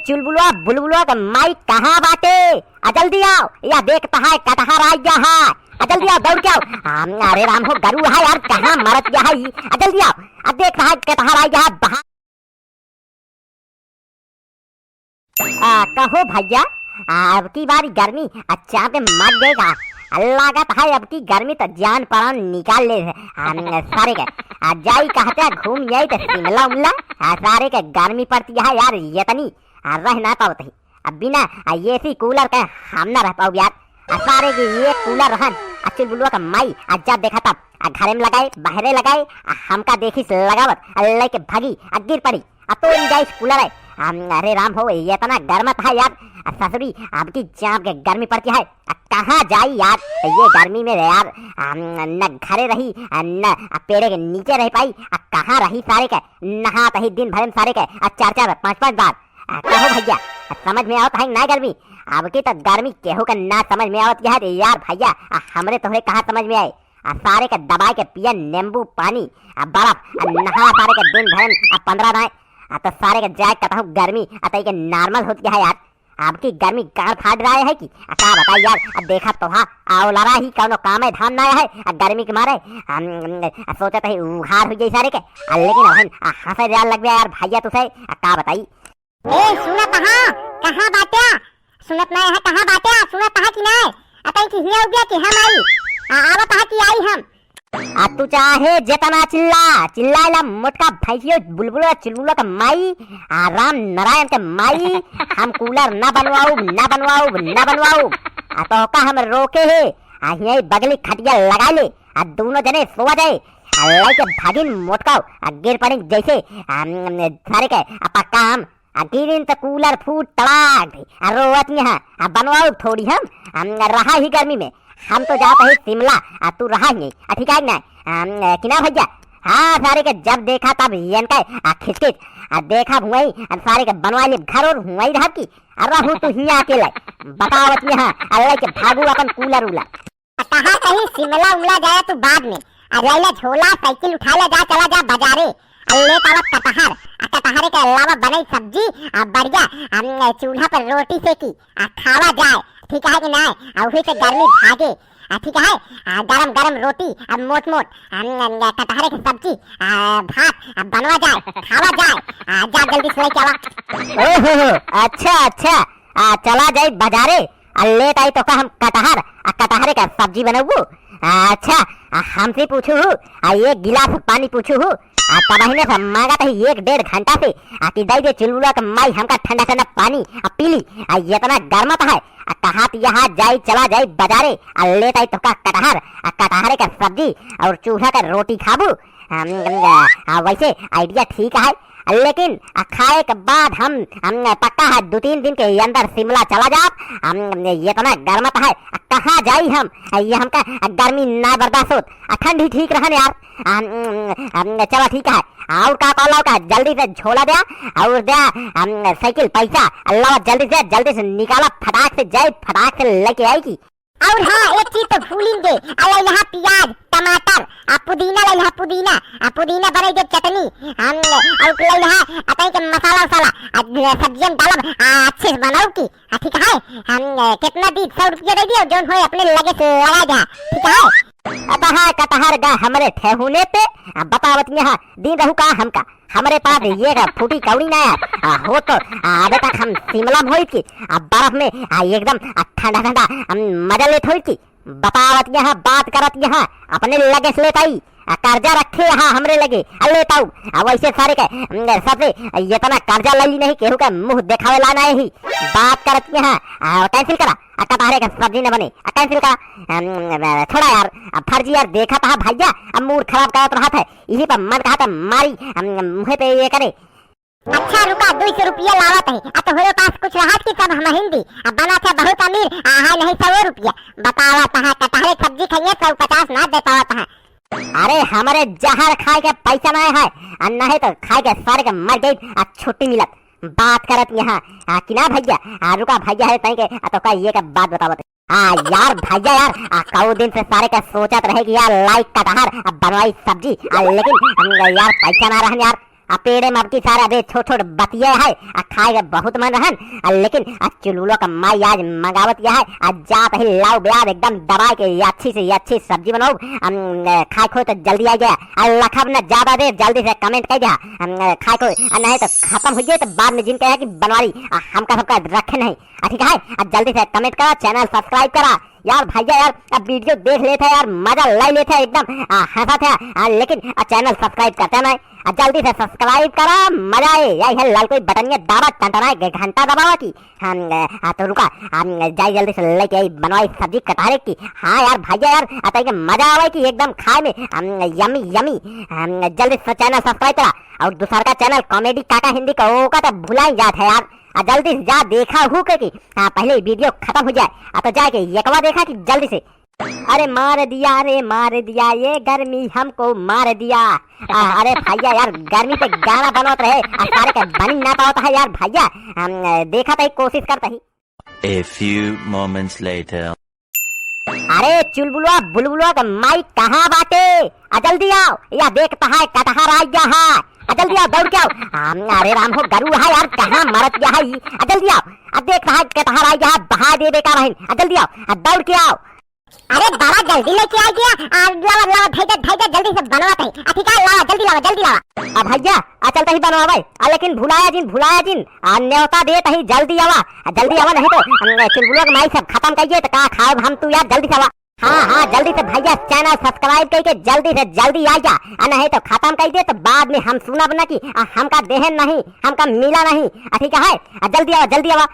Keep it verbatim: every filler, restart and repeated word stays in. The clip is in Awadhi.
चुलबुलवा बुलबुलवा के माई कहाँ बाटे? आ जल्दी आओ, या देखत है कटहर आइ गया है। आ जल्दी आओ, दौड़ के आओ। आ, अरे राम हो, गरु है यार, कहाँ मरत गया है ई? आ जल्दी आओ, आ देखत है कटहर आइ गया है। बहा-, आ, कहो भैया, आ, अब की बारी गर्मी, आ, चाप के मर देगा। आ, लागत है अब की गर्मी तो जान प्राण निकाल ले है। आ, सारे के, आ, जाई कहते घूम जाई तो शिमला उमला। आ, सारे के गर्मी पड़ती है यार, ये तनी आ, रह ना पावत ही। अब बिना, आ, A C cooler के हम ना रह पाउब यार। आ, सारे के ये cooler रहन, आ, चुलबुलवा का माई, आ, जब देखा तब, आ, घरे में लगाए, बाहरे लगाए, आ, हमका देखी से लगावत, आ, लेके भागी, आ, गिर पड़ी, आ, तोड़ी जाइस cooler है। आ, अरे राम हो, ये इतना गर्मत है यार, आ, ससुरी, अब की चाप के गर्मी पड़ती है, आ, कहाँ जाई यार, ये गर्मी में यार, आ, न घरे रही, आ, न, आ, पेड़े के नीचे रह पाई, आ, कहाँ रही सारे के, नहात ही दिन भर में सारे के, आ, चार चार, पाँच पाँच बार, आ, कहो भैया, आ, समझ में आवत है ना गर्मी? अब की तो गर्मी केहू के ना समझ में आवत है रे यार भैया, आ, हमरे तोहरे कहाँ समझ में आए? आ, सारे के दबाए के पिया नींबू पानी, आ, बर्फ, आ, नहा सारे के दिन भर में, आ, पन्द्रह दाएं, आ, तो सारे के जाए कतहु गर्मी, आ, तई के normal होत है यार। अब की गर्मी गाड़ फाड़ रहा है कि, आ, का बताई यार, आ, देखा तो हा, आ, ओलरा ही कौनो काम है धाम ना है, आ, गर्मी के मारे, हम, आ, सोचत है उघार हो जाई सारे के, आ, लेकिन वहन, आ, हंसे जाए लग गया यार भैया तुसे, आ, का बताई। ए, सुनत हा? कहाँ बाट्या? सुनत नाय है, कहाँ बाट्या? सुनत हा कि नाय? अतई कि हियाँ उबिया कि हम आई? आ, आवत हा कि आई हम? आ, तू चाहे जेतना चिल्ला, चिल्लाइला मोटका भैंसियो, बुलबुलो, चुलबुलो के माई, आ, राम नारायण के माई, हम cooler ना बनवाउब, ना बनवाउब, ना बनवाउब। आ, तोहका हम रोके है, आ, हियाँ बगली खटिया लगाइ ले, आ, दूनो जने सोवा जाए, आ, लइके भागिन मोटका, आ, गिर पड़िन जैसे, आ, सारे के, आ, पक्का हम आ गिरिन त cooler फूट तड़ाक दे। आ रोवत यहाँ, आ बनवाउब थोड़ी हम, हम रहा ही गर्मी में। हम तो जात ही शिमला, आ तू रहा ही, आ ठीक है ना? आ, कि ना भैया? हाँ, सारे के जब देखा तब यनका, आ खिचखिच, आ देखा हुआई, आ सारे के बनवा ले घर और हुआई रहब की, आ रहू तू हियाँ अकेले। बतावत यहाँ, आ लइके भागू अपन cooler उलर। आ कहाँ कहीं शिमला उमला जाए तू बाद में। आ लैला झोला, साइकिल उठाइला, जा, चला जा बाजारे। आ लेत आवा कटहर, आ कटहरे के अलावा बनई सब्जी, आ बढ़िया, हम, चूल्हा पर रोटी सेकी, आ खावा जाए, ठीक है कि नाय? आ वही से गर्मी भागे, आ ठीक है, आ गरम गरम रोटी, आ मोट मोट, हम, कटहरे के सब्जी, आ भात, आ बनवा जाए, खावा जाए, आ जा जल्दी से लेके आवा। ओहो, अच्छा, अच्छा, आ चला जाई बाजारे, आ लेत आई तोका हम कटहर, आ कटहरे का सब्जी बनउबू। आ, अच्छा, आ हमसे पूछू हूँ, आ एक गिलास पानी पूछू हूँ, आ तबहिने से मांगत ही एक डेढ़ घंटा से, आ कि दई दे चुलबुला के माई हमका ठंडा ठंडा पानी, आ पी ली, आ इतना गरमत है, आ कहात यहाँ जाई, चला जाई बाजारे, आ लेत आई तोका कटहर, आ कटहरे का सब्जी और चूल्हा का रोटी खाबू। हम, आ, वैसे idea ठीक है, लेकिन, आ, खाए के बाद हम, हम पक्का है दो तीन दिन के अंदर शिमला चला जाब। हम, इतना गरमत है, आ, कहाँ जाई हम? आ, ये हमका, आ, गर्मी ना बर्दाश्त होत, आ, ठंड ही ठीक रहन यार। हम, हम, चला ठीक है, और का कहला का जल्दी से झोला द्या और द्या, हम, साइकिल पैसा, अल्लाह जल्दी से, जल्दी से निकाला, फटाक से जाई, फटाक से लेके आई की। और हाँ, एक चीज तो भूलिन दे, आ लइलहा प्याज, टमाटर, आ पुदीना लइलहा, पुदीना, आ पुदीना बनई दे चटनी, हम, और लइलहा, आ तई के मसाला उसाला, आ सब्जियन डालब, आ अच्छे से बनाऊ की, आ ठीक है, हम, कितना दी, सौ रुपया दे दियो, जौन होए अपने लगे से लगा जा, ठीक है? अब हाँ, कटहर गा हमरे ठेहुने पे, आ बतावत यहाँ, दिन रहू का हमका, हमरे पास ये का फूटी कौड़ी ना है। आ, हो तो, आ, अबे तक हम शिमला में होइत की, आ, बर्फ में, आ, एकदम, आ, ठंडा ठंडा, हम मजा लेत होइत की। बतावत यहाँ, बात करत यहाँ, अपने लगे से लेत आई। आ, कर्जा रखे यहाँ हमरे लगे, आ, लेत आऊ। आ, वैसे सारे के, हम, सबसे, आ, इतना कर्जा ले ली नहीं, केहू के मुंह देखावे ला नहीं। बात करत यहाँ, आ, cancel करा। आ, कटहरे के सब्जी न बने, आ, cancel करा। अम, छोड़ा यार, अब फर्जी यार देखा था भैया, अब mood खराब करत रहत है, इही पर मन कहा था मारी, अम, मुँहे पे ये करे। अच्छा रुका, दो सौ रुपया लावत है, आ तोहरे पास कुछ रहत कि सब हम हिंदी, अब बना थे बहुत अमीर, आ है नहीं सौ रुपया, बतावा तहा कटहरे सब्जी खाइए, सौ पचास ना दे पावत है। अरे हमरे जहर खाए के पैसा नहीं है, आ नहीं तो खाए के सारे के मर गई, आ छुट्टी मिलत। बात करत यहाँ, आ, कि ना भैया, आ, रुका भैया है तई के, आ, तो का ये का बात बतावत। आ, यार भैया यार, आ, कऊ दिन से सारे का सोचत रहे कि यार लाई कटहर, आ, बनवाई सब्जी, आ, लेकिन हम यार पैसा ना रहन यार, आ पेड़े में अबकी सारा बे छोट छोट बतिये है, आ खाए के बहुत मन रहन, आ लेकिन आ चुलबुलो का माई आज मंगावत यह है, आ जात ही लाव ब्याज एकदम दबाए के ये अच्छी से ये अच्छी सब्जी बनाओ। हम, ए, खाए खो तो जल्दी आ गया, आ लखब न ज्यादा दे, जल्दी से comment कर दिया। हम, ए, खाए खो, आ नहीं तो खत्म हो जाए तो बाद में जिन कहे कि बनवारी, आ हमका सबका रखे नहीं, आ ठीक है, आ जल्दी से comment करा, channel subscribe करा। यार भैया यार, अब video देख लेते हैं यार, मजा ले लेते हैं एकदम, आ, हंसा था, आ, लेकिन, आ, channel subscribe करते हैं ना, आ, जल्दी से subscribe करा, मजा आए, या यह लाल कोई बटन ये दाबा, टनटनाए घंटा दबावा की, हम, आ, तो रुका, हम जाए जल्दी से लेके आई बनवाई सब्जी कटहरे की। हाँ यार भैया यार, आ, तो ये मजा आवे की एकदम खाए में, हम, yummy yummy, हम जल्दी से channel subscribe करा, और दूसर का channel comedy काका हिंदी का, ओका तो भुला ही जात है यार, आ जल्दी से जा देखा हूँ के कि, हाँ, पहले ही video खत्म हो जाए, आ तो जाके एकवा देखा कि जल्दी से। अरे मार दिया, अरे मार दिया, ये गर्मी हमको मार दिया। आ, अरे भैया यार, गर्मी पे गाना बनवत रहे, आ सारे के बनी ना पावत है यार भैया। हम, अ, देखा तही, कोशिश करता ही। A few moments later. अरे चुलबुलवा बुलबुलवा का माई कहाँ बाटे? आ जल्दी आओ, या देखता है कटहर आ गया है। आ जल्दी आओ, दौड़ के आओ। हम, अरे राम हो, गरु है यार, कहाँ मरत गया है ई? आ जल्दी आओ, आ देखता है कटहर आ गया है, बहा दे बेकार है। आ जल्दी आओ, आ दौड़ के आओ। अरे बाबा, जल्दी लेके आ गया। आ, लावा, लावा, धैजा, धैजा, जल्दी से बनवा तई। आ, ठीक है, लावा, जल्दी लावा, जल्दी लावा। आ भैया, आ चलता ही बनवावे। आ लेकिन भुलाया जिन, भुलाया जिन। आ न्योता देत ही, जल्दी आवा। आ जल्दी आवा, नहीं तो, हम, चुलबुलवा के माई सब खत्म कइए, तो का खाब हम तू यार, जल्दी से आवा। हाँ, हाँ, जल्दी से भैया channel subscribe करके जल्दी से जल्दी आ जा। आ नहीं तो खत्म कर दे, तो बाद में हम सुनब ना कि, आ, हमका देहन नहीं, हमका मिला नहीं। आ ठीक है, आ जल्दी आवा, जल्दी आवा।